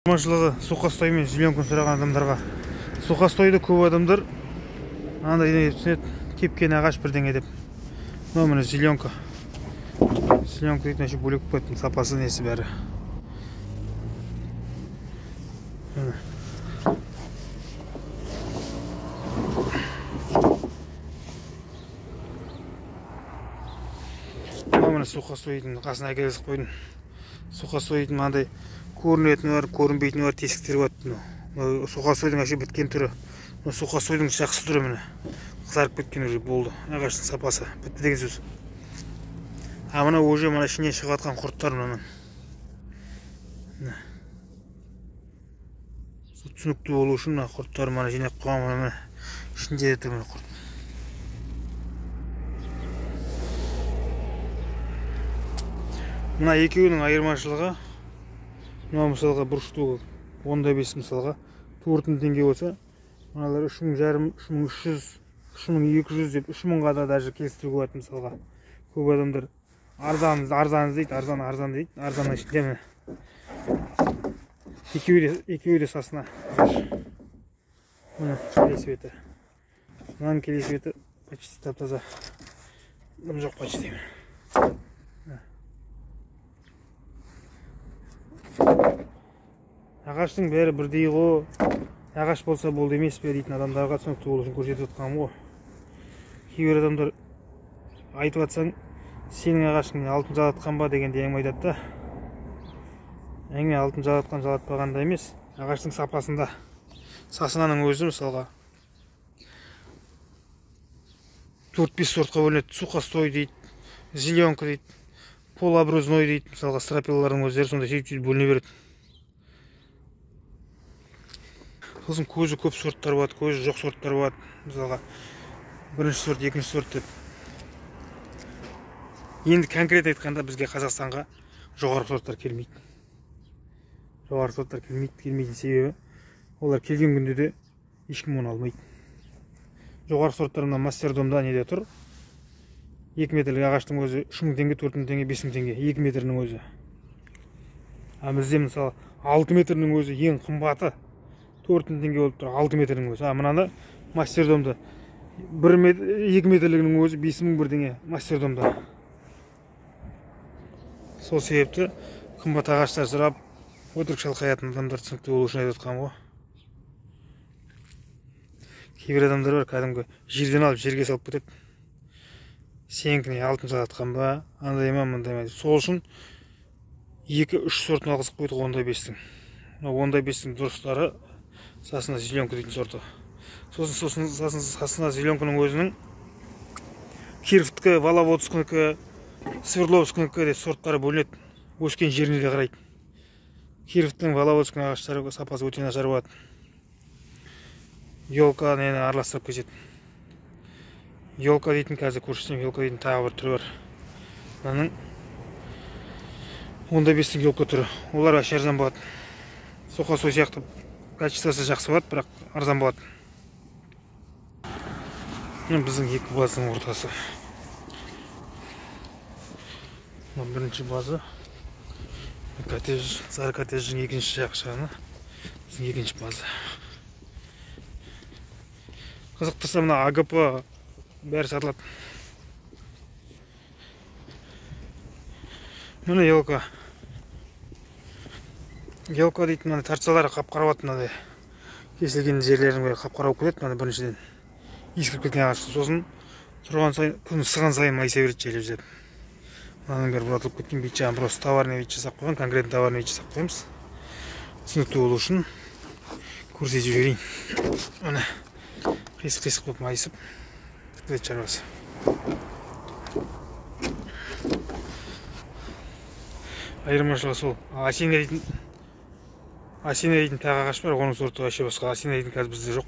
Айырмашылығы сухостой мен зеленканы сұраған адамдарға. Сухостойды көп адамдар андай не деп түсінеді, кепкен ағаш бірдеңе деп. Мынау міне зеленка. Зеленка дейтін вообще бөлек болып кетті, сапасы несі бәрі. Міне. Мынау міне сухостойдың қасына әкелгізіп қойдым. Сухостойдың мынандай көрінетіні бар, көрінбейтіні бар, тесіктері бар. Мынау сухостойдың вообще біткен түрі. Мынау сухостойдың жақсы түрі міне. Қызарып кеткен уже болды. Ағаштың сапасы бітті деген сөз. А мынау уже мына ішінен шығып жатқан құрттар мынаның. Міне. Сол түсінікті болу үшін мына құрттар мына жинап қойған, мына ішінде тұр мына құрт. Мына екеуінің айырмашылығы, мынау мысалға бір штугы 10,5 мысалға 4000 теңге болса, мыналар 3500, 3300, 3200 деп 3000-ға да даже келістіруге болады мысалға. Көп адамдар арзан, арзан дейді, арзан, арзан дейді, арзанның ішінде міне. Екеуі де сосна. Міне келесі беті. Мынаның келесі беті почти тап-таза. Дым жоқ почти. Ағаштың бәрі бірдей ғой, ағаш болса болды емес пе дейтін адамдарға түсінікті болу үшін көрсетіп жатқаным ғой. Кейбір адамдар айтып жатсаң, сенің ағашың алтын жалатқан ба дегенде әңгіме айтады да. Әңгіме алтын жалатқан жалатпағанда емес, ағаштың сапасында. Соснаның өзі мысалға 4-5 сортқа бөлінеді. Сухостой дейді, зеленка дейді, полуобрезной дейді, мысалға стропилалардың өздері сондай сөйтіп бөліне береді. Сосын көзі көп сорттар болады, көзі жоқ сорттар болады. Мысалға бірінші сорт, екінші сорт деп. Енді конкрет айтқанда бізге Қазақстанға жоғарғы сорттар келмейді. Жоғарғы сорттар келмейді, келмейтін себебі олар келген күнде де ешкім оны алмайды. Жоғарғы сорттар мына Мастердомда неде тұр? 2 метрлік ағаштың өзі 3000 теңге, 4000 теңге, 5000 теңге, 2 метрінің өзі. А бізде мысалы 6 метрінің өзі ең қымбаты 4000 теңге болып тұр, 6 метрінің өзі. А мынаны Мастердомда 1 метр, 2 метрлігінің өзі 5000 бірдеңе Мастердомда. Сол себепті қымбат ағаштар сұрап, өтірік шалқаятын адамдар түсінікті болу үшін айтып жатқаным ғой. Кейбір адамдар бар, кәдімгі жерден алып жерге салып кетеді. Сенікіне алтын жалатқан ба, андай ма, мындай ма деп. Сол үшін 2-3 сортын алғызып қойдық 10,5-тің. Мынау 10,5-тің дұрыстары сосна зеленка дейтін сорты. Сосын сосна зеленканың өзінің Кировтікі, Воловодскінікі, Свердловскінікі деп сорттары бөлінеді. Өскен жеріне де қарайды. Кировтың, Воловодскінің ағаштары сапасы өте нашар болады. Елка нені араластырып кетеді. Елка дейтін қазір көрсетсем, елка дейтін тағы бір түрі бар. Мынаның 10,5-тің елка түрі. Олар вообще арзан болады. Сухостой сияқты качествосы жақсы болады, бірақ арзан болады. Мына біздің екі базаның ортасы. Мына бірінші база. Коттедж, сары коттедждің екінші жақ жағына. Біздің екінші база. Қызықтырса мына АГП бәрі сатылады. Міне елка. Елка дейтін мына торцалары қап-қара болады мынадай. Кесілген жерлерінің бәрі қап-қара болып кетеді мына біріншіден. Ескіріп кеткен ағаш. Сосын тұрған сайын, күн ысыған сайын майса береді желіп жеп. Мынаның бәрі бұратылып кеткен бит жағын просто товарный вид жасап қойған, конкретно товарный вид жасап қоямыз. Түсінікті болу үшін көрсетіп жіберейін. Міне қисық-қисық болып майысып бітеді шаруасы. Айырмашылығы сол. Осина дейтін тағы ағаш бар, оның сорты вообще басқа. Осина дейтін қазір бізде жоқ.